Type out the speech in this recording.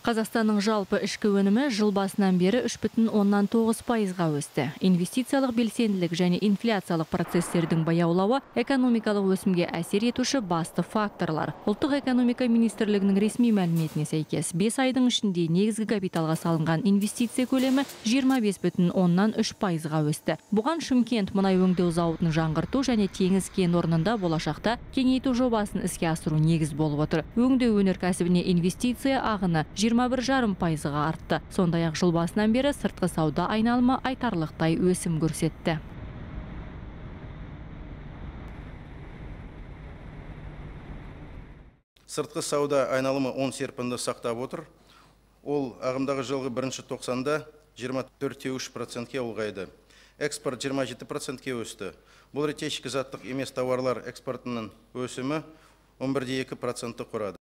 Қазақстанның жалпы ішкі өнімі жыл басынан бері 3,9%-ға өсті. Инвестициялық белсенділік және инфляциялық процестердің баяулауы экономикалық өсімге әсер етуші басты факторлар. Ұлттық экономика министрлігінің ресми мәліметіне сәйкес, 5 айдың ішінде негізгі капиталға салынған инвестиция көлемі 25,3%-ға өсті. Бұған Шымкент мұнай өңдеу зауытын жаңғырту және Теңіз кен орнында болашақта кеңейту жобасын іске асыру негіз болып отыр. Өңдеу өнеркәсібіне инвестиция ағыны 21,5%-ға артты. Сондай-ақ жыл басынан бері сыртқы сауда айналымы айтарлықтай өсім көрсетті. Сыртқы сауда айналымы оң серпінді сақтап отыр. Ол ағымдағы жылғы бірінші тоқсанда 24,3%-ке ұлғайды. Экспорт 27%-ке өсті. Бұл ретте шикізаттық емес тауарлар экспортының өсімі 11,2%-ті құрады.